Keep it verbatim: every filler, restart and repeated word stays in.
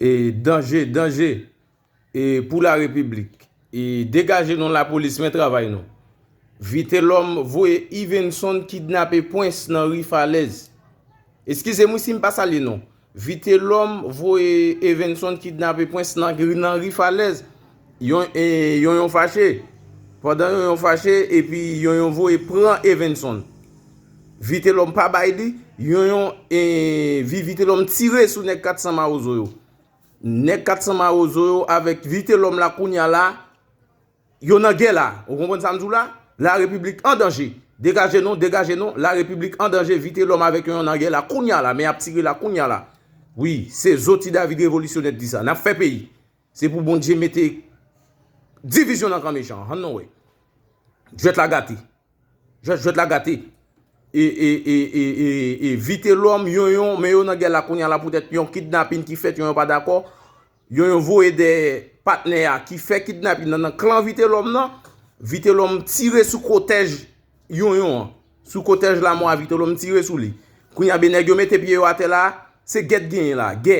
E danje, danje, e pou la repiblik. E degaje non lapolis, men travay nou. Vitelòm voye Yvenson kidnape Prince nan ri Falèz. Eskize m wi si m pa salye non. Vitelòm voye Yvenson kidnape Prince nan, nan ri Falèz. Yon, e, yon, yon fache. Pandan yon, yon fache, epi yon, yon voye pran Yvenson. Vitelòm pa bay li, yon, yon, e, vi, Vitelòm tire sou nèg kat san mawozo yo. Nèg kat san mawozo yo avèk Vitelòm la kounya la, yo nan gè la. Ou konprann sa m di w la? La repiblik an danje. Degaje non, degaje non. La repiblik an danje. Vitelòm avèk yo nan gè la kounya la. Men y ap tire la kounya la. Wi, se Zo Ti David revolisyonè ki di sa. N ap fè peyi. Se pou Bondye mete divizyon nan kan mechan an. Ann nou wè. Jwèt la gate. Jwèt, jwèt la gate. E, e, e, e, e, e Vitelòm, yon, yon, men yo nan gè la kounya la poutèt yon kidnapin ki fèt, yon, yon pa dakò. Yon, yon voye de patnè a ki fè kidnapin nan, nan klan Vitelòm nan. Vitelòm tire sou kotèj yon, yon an. Sou kotèj lamò a Vitelòm tire sou li. Kounya ben nèg yo mete pye yo atè la, se gè t genyen la, gè.